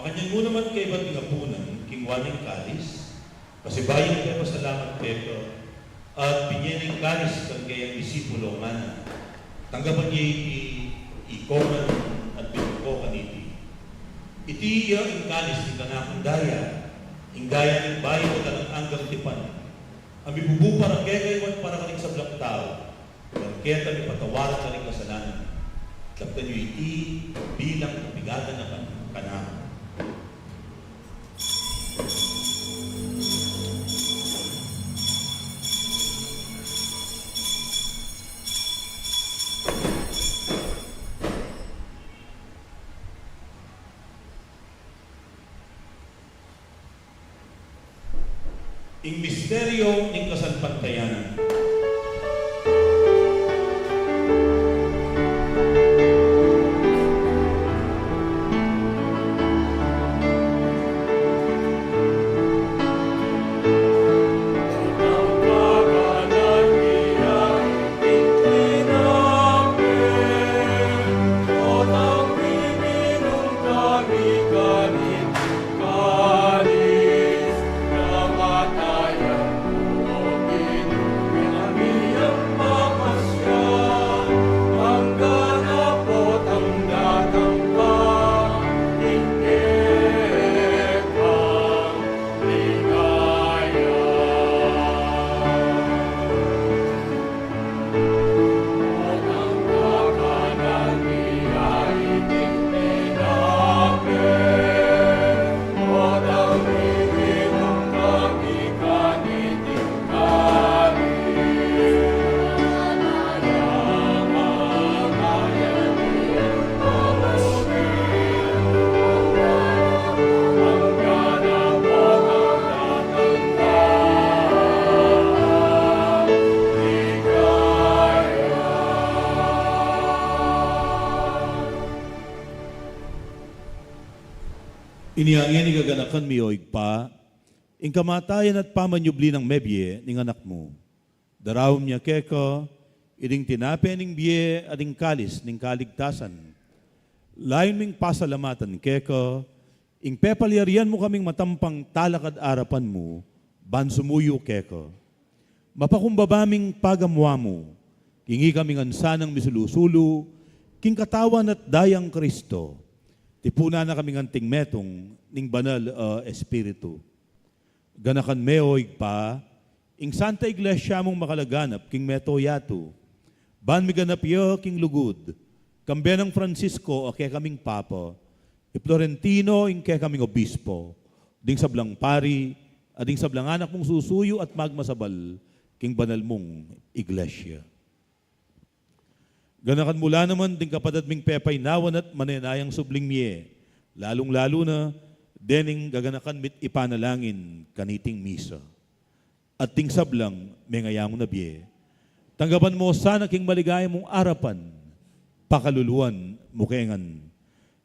Kanyan mu naman kaybat ning apunan, kinua ne ing kalis, pasibayu yang pepasalamat keka, at binye ne ing kalis kang kayang disipulo, ngana: Tanggapan ye iti ikongan at bibye ko kaniti. Iti ya ing kalis ning kanakung daya, ing daya ning bayu at alang anggang tipan, a mibubu para kekayu at para karing sablang tau, ban keta mipatawaran la ring kasalanan. Daptan yu iti bilang pigaganakan kanaku. Ing misteryu ning kasalpantayanan. Inya ngeni gaganakan mi, o Ibpa, ing kamatayan at pamanyubli nang mebie ning Anak mu. Daraun mi keka iting tinape ning bie at ing kalis ning kaligtasan. Layun ming pasalamatan keka ing pepalyarian mu kaming matampang talakad arapan mu, ban sumuyu keka. Mapakumbaba ming pagamu-amu king ikami ngan sanang misulu-sulu king katawan at dayang Kristo. Tipunan na kami ngan king metung ning Banal a Espiritu. Ganakan me, o Ibpa, ing Santa Iglesia mung makalaganap king meto yatu, ban miganap ya king lugud, kambe nang Francisco a kekaming Papa, i Florentino ing kekaming Obispo, ding sablang pari, at ding sablang anak mung susuyu at magmasabal king banal mung Iglesia. Ganakan mu la naman ding kapatad ming pepaynawan at manenayang subling mie, lalung-lalu na dening gaganakan mit ipanalangin kaniting misa. At ding sablang mengayangu na bie, tanggapan mu sana king maligaya mung arapan, pakaluluan mu ke ngan.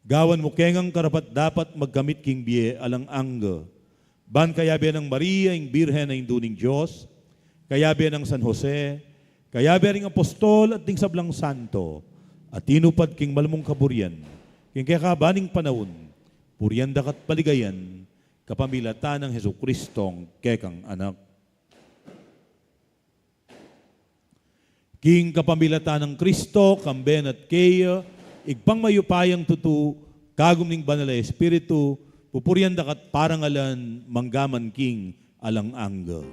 Gawan mu ke ngang karapat-dapat magkamit king bie alang angga. Ban kayabe nang Maria, ing Birhen a Indu ning Dios, kayabe nang San Jose, kayabe ring apostol at ding sablang santo a tinupad king malmung kaburian king kekaban ning panaun, purian daka at paligayan kapamilatan nang Jesucristong kekang Anak. King kapamilatan nang Kristo, kambe na at keya, Ibpang mayupayang tutu, kagum ning Banal a Espiritu, pupurian daka at parangalan mangga man king alang angga.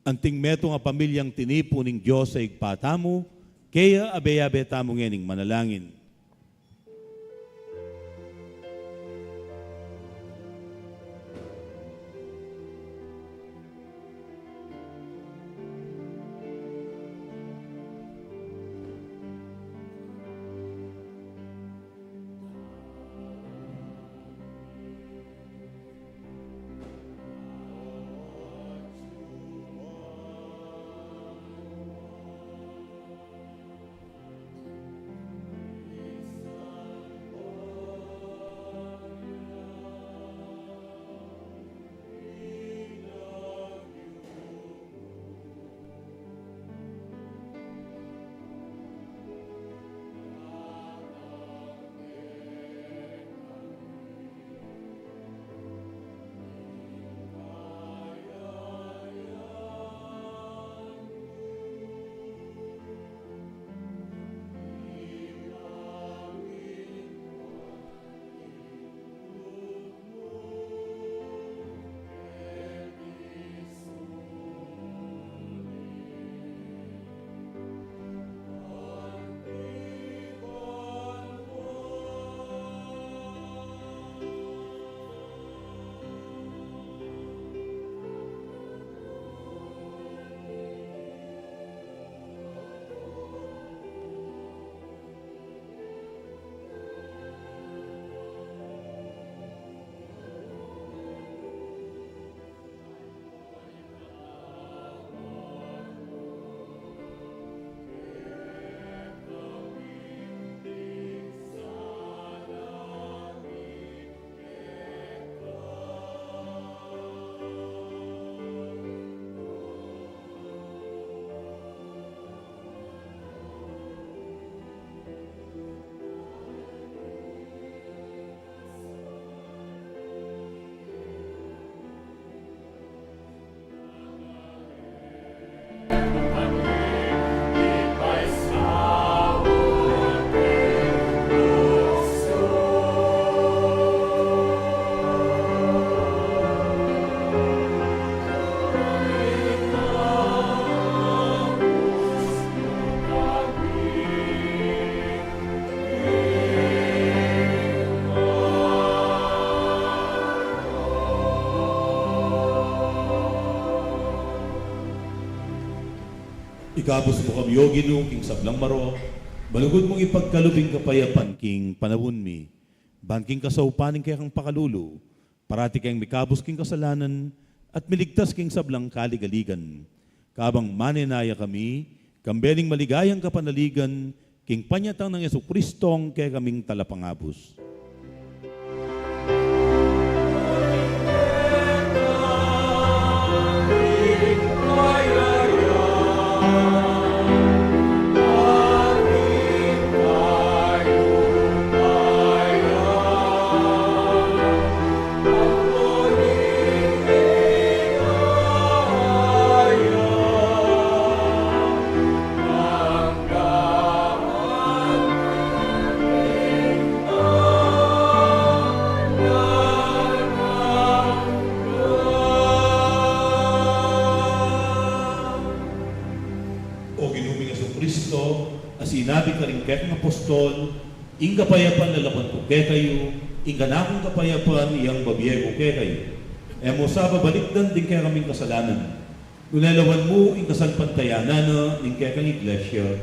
Anting metung a pamilyang tinipu ning Dios a Ibpa tamu, keya abe-abe tamu ngening manalangin. Ikabus mu kami, O Ginu, king sablang marok, malugud mung ipagkalub ing kapayapan king panaun mi, ban king kasaupan ning kekang pakalulu, parati keng mikabus king kasalanan, at miligtas king sablang kaligaligan. Kabang manenaya kami, kambe ning maligayang kapanaligan, king panyatang nang Jesucristong kekaming Talapangabus. O Ginu ming Jesucristo, a sinabi karing kekang apostol, ing kapayapan lalakuan ku kekayu, ing kanakung kapayapan yang bibie ku kekayu. E mu sa babalikdan ding kekaming kasalanan, nune lawan mu ing kasalpantayanan na ning kekang Iglesia,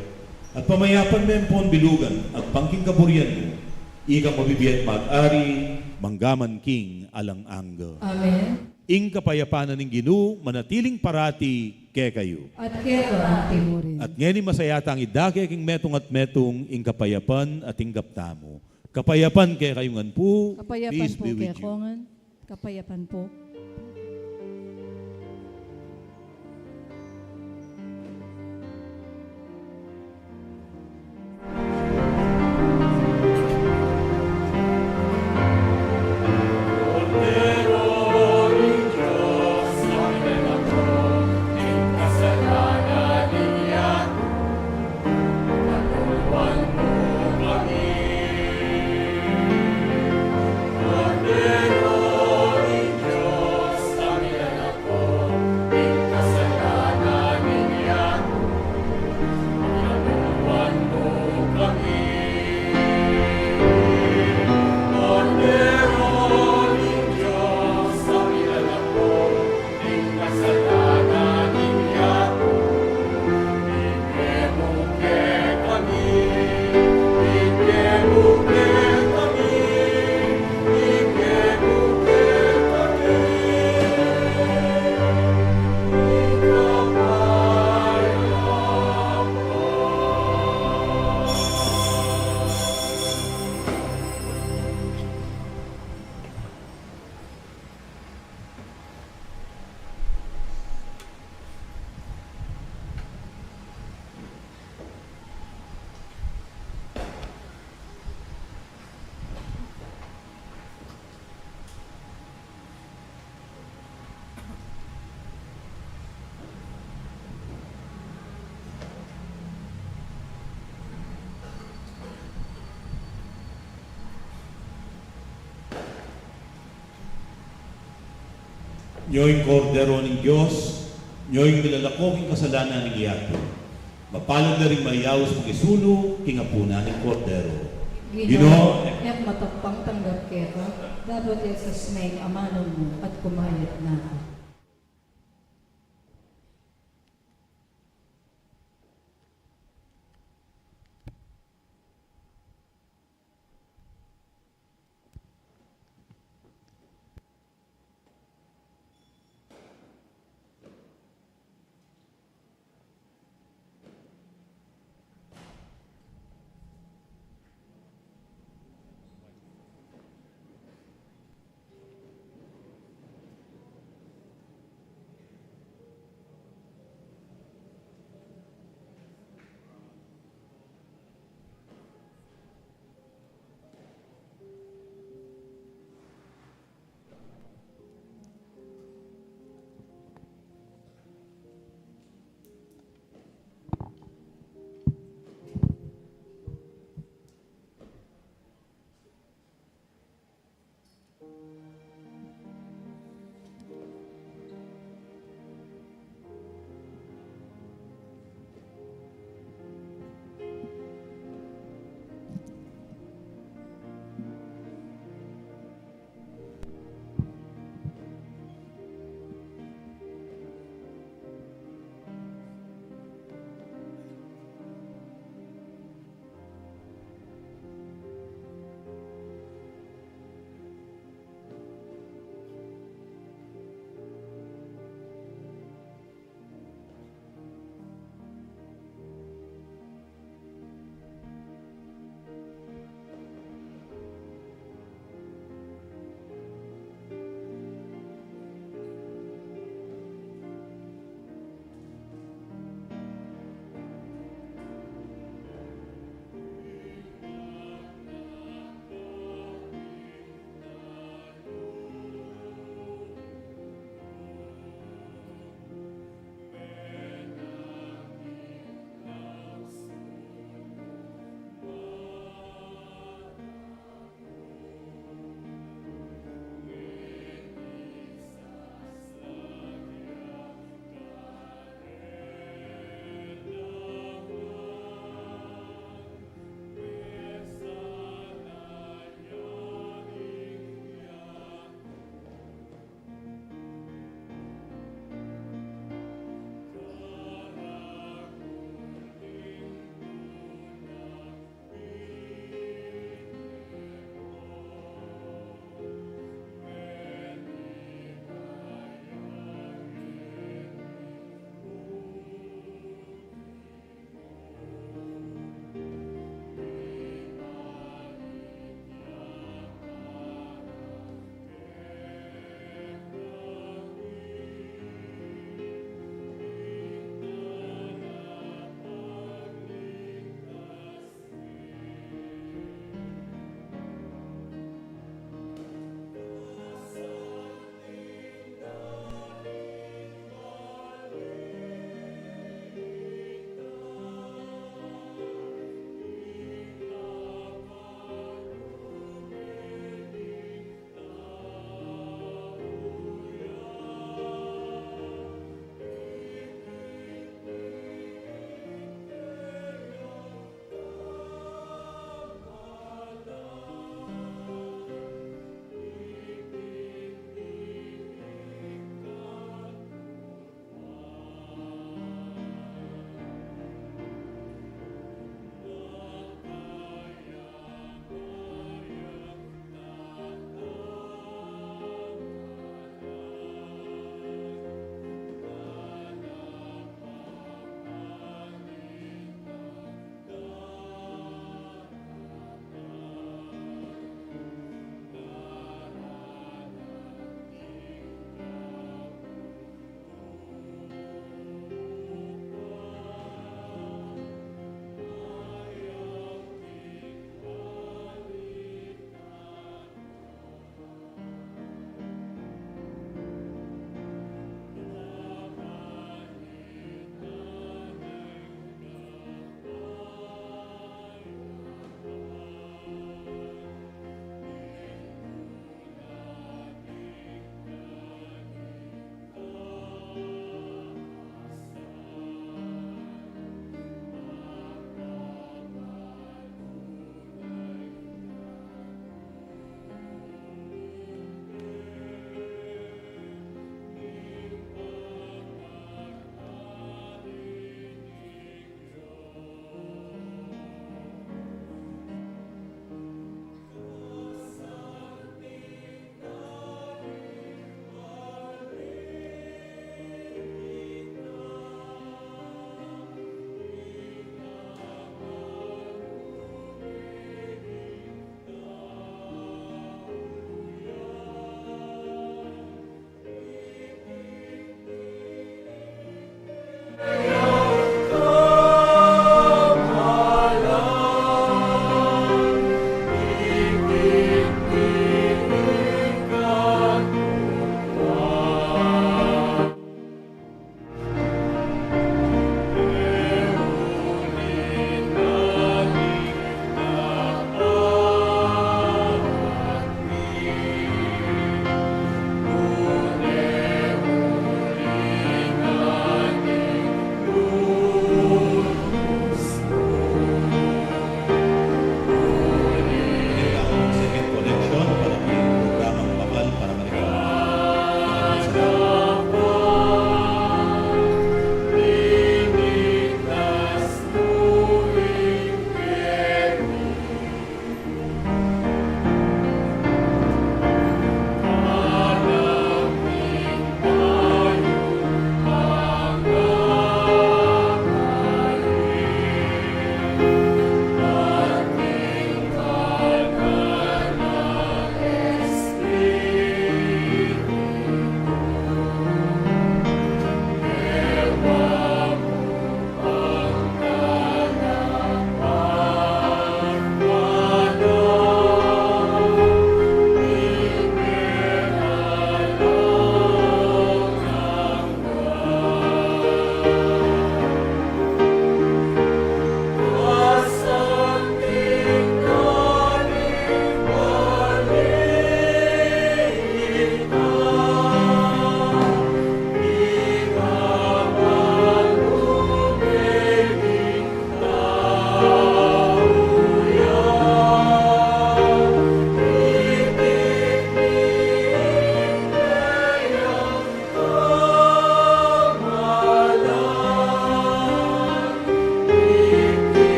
at pamayapan me ampon bilugan agpang king kaburian mu, ikang mabibie at mag-ari, mangga man king alang angga. Amen. Ing kapayapan na ning Ginu manatiling parati kekayu. At keka mu rin. At ngeni masaya tang idake king metung at metung ing kapayapan a tinggap tamu. Kapayapan kekayu ngan pu. Kapayapan pu keka ngan. Peace be with you. Kapayapan po. Nyo ing Kordero ning Dios, nyo ing milalako king kasalanan ning yatu. Mapalad la ring mayaus mangisulu king apunan ning Kordero. Ginu, Ginu, e ku matagpang tanggap keka, dapot iyatas me ing amanung mu at kumayap na ku.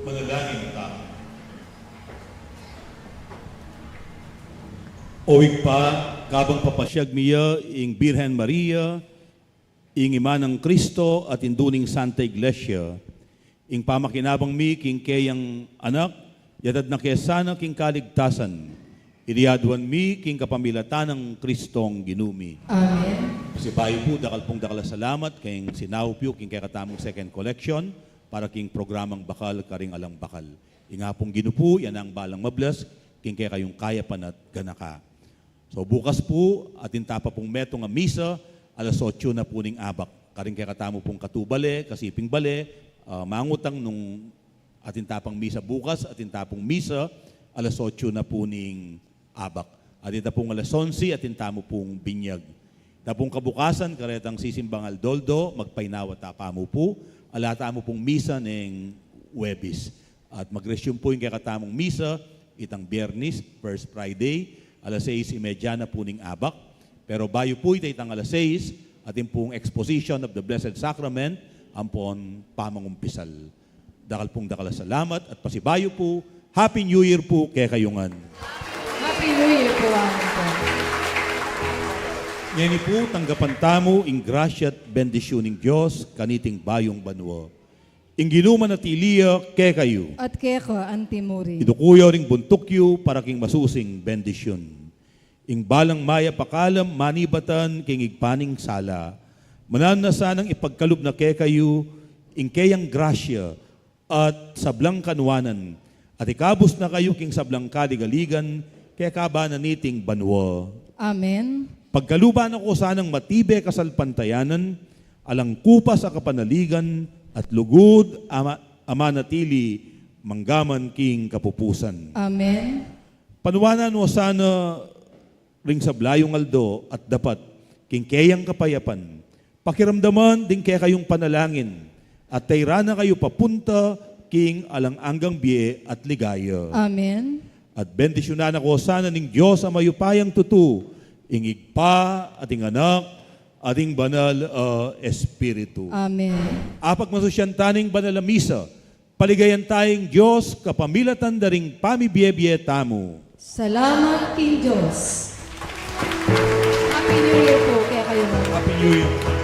Manalangin tamu. O Ibpa, kabang papasiag mi ya ing Birhen Maria, ing Ima nang Kristo at Indu ning Santa Iglesia, ing pamakinabang mi king keyang Anak, yatad na ke sana king kaligtasan. Iti aduan mi king kapamilatan nang Kristong Ginu mi. Amen. Pasibayu pu, dakal pung dakal a salamat king sinaup yu king kekatamung second collection para king programang Bakal karing Alang Bakal. Ing Apung Ginu pu, iya nang balang ma-bless king kekayung kayapan at ganaka. So, bukas pu, atin ta pa pung metung a misa, alas otso na pu ning abak. Karing kekatamu pung katubale, kasiping bale, ah, mangutang nung atin ta pang misa bukas, atin ta pung misa, alas otso na pu ning abak. Atin ta pung alas onse, atin tamu pung binyag. Ta pung kabukasan, karetang sisimbang aldo-aldo, magpainawa ta pa mu pu, ala tamu pung misa neng Huwebes. At mag-resume pu ing kekatamung misa, itang Biyernes, First Friday, alas sais y media na pu ning abak. Pero bayu pu ita, itang alas sais, atin pung exposition of the Blessed Sacrament, ampon pamangumpisal. Dakal pung dakal a salamat at pasibayu pu, Happy New Year pu kekayu ngan. Happy New Year pu, Uncle. Ngeni pu, tanggapan tamu ing grasya at bendisyun ning Dios kaniting bayung banua. Ing Ginu manatili ya kekayu. At keka antimurin. Iduku yu ring buntuk yu para king masusing bendisyun. Ing balang mayap a kalam manibatan king Ibpa ning sala, mananu na sanang ipagkalub na kekayu ing keyang grasya at sablang kanuanan, at ikabus na kayu king sablang kaligaligan keka ba na niting banua. Amen. Pagkaluban na ko sanang matibe kasalpantayanan, alang kupas a kapanaligan, at lugud a ma-, a manatili manggaman king kapupusan. Amen. Panuanan no sana ring sabla yung aldo at dapat king keyang kapayapan, pakiramdaman ding kekayung panalangin, at tayran na kayu papunta king alang anggang bie at ligaya. Amen. At bendisyunan na ko sana ning Dios a mayupayang tutu, ing Ibpa, at ing Anak, at ing Banal a Espiritu. Amen. Apagmasusyan ta ning banal a misa, paligayan ta ing Dios kapamilatan da ring pamibie-bie tamu. Salamat king Dios. Happy New Year po kekayu. Happy New Year.